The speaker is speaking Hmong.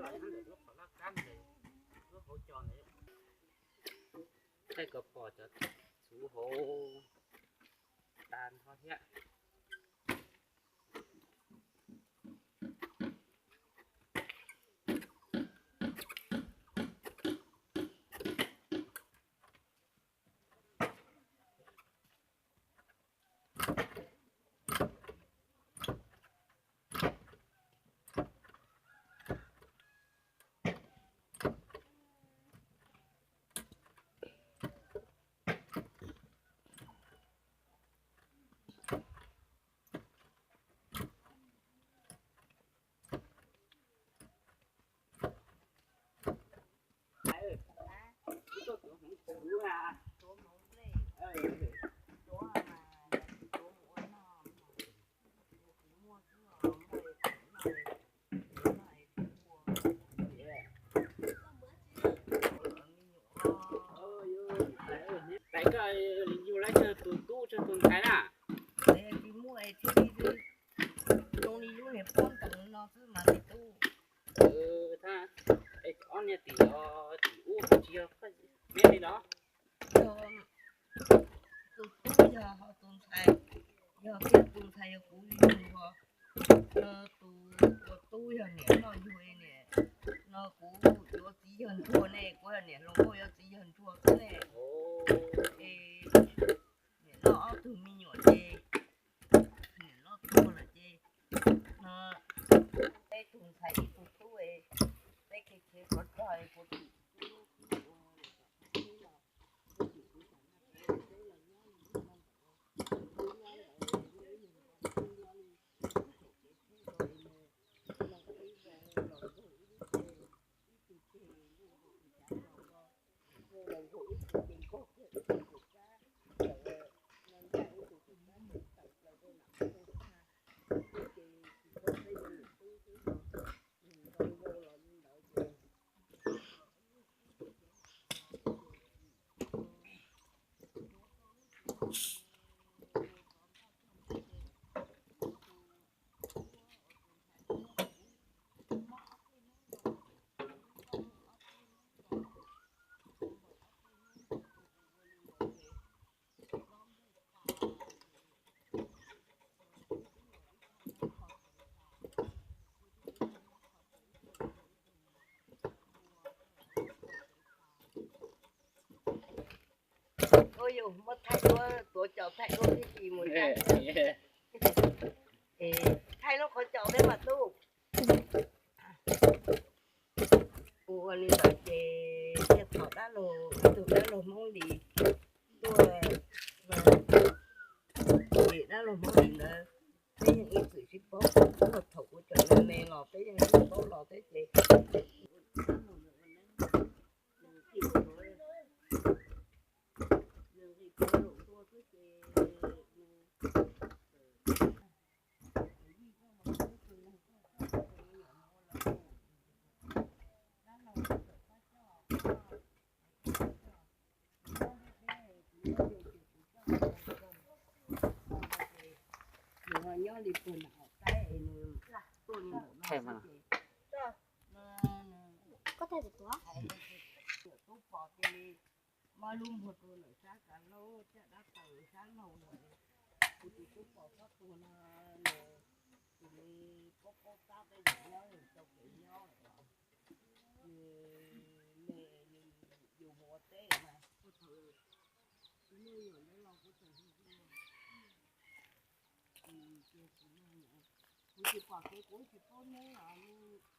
Lub qhov laj kab ntawd, lub hauv cos ntawd, tej ko pom cov txhuv hauv tas nrho thiab. Tais koj yug lawv tsawg tus tub tsawg tus ntxhais na? Tsis muaj, thiaj li zoo li lub niag pob ntawd no xwb mas tsis tub. Ob niag tim, tim ub tsis yog koj neb li los? Yog tus tub yog ho tus ntxhais, yog thiab tus ntxhais yog kuv li ntag. Tus uas tub yog niam loj yug, niam no kuv yuav txiv yawg ntsuag ne, kuv yog niam hluas nkauj yuav txiv yawg ntsuag xwb ne. Es niam loj ob tug me nyuam ces niam loj tuag lawm ces no peb tus ntxhais ib tug tub, peb kev khiav qhov rog puas tim Ua yus muab thaij duab, tuav cos thaij duab tib si mus. Thaij lub qhov cos peb mas tub. Ua li ntawd ces thiaj thov dab laug, ib tug dab laug Hmoob Lis tuaj, ces dab laug Hmoob Lis ntawd peb yeej ib txwm sib paub, thaum kuv tseem me me los peb yeej sib paub los thiab ces Nws ho nyob li puag nram Hauv Taib es nws tuaj li ntawm no xwb ces, koj thaij tus tuav, tus tub pom ces muab lub npuag rau lawm sab kav laub caj dab taws sab laug lawm. Kuv tus tub pom txhob tuag no, nws tus me paub paub tab peb yus nyob rau kev nyob lawm os. Nws me, nws yus mus ua teb mas, kuv thaum kuv me nyuam ntawd los kuv tseem, kuv tsis pom kev kuv tsis paub neb os.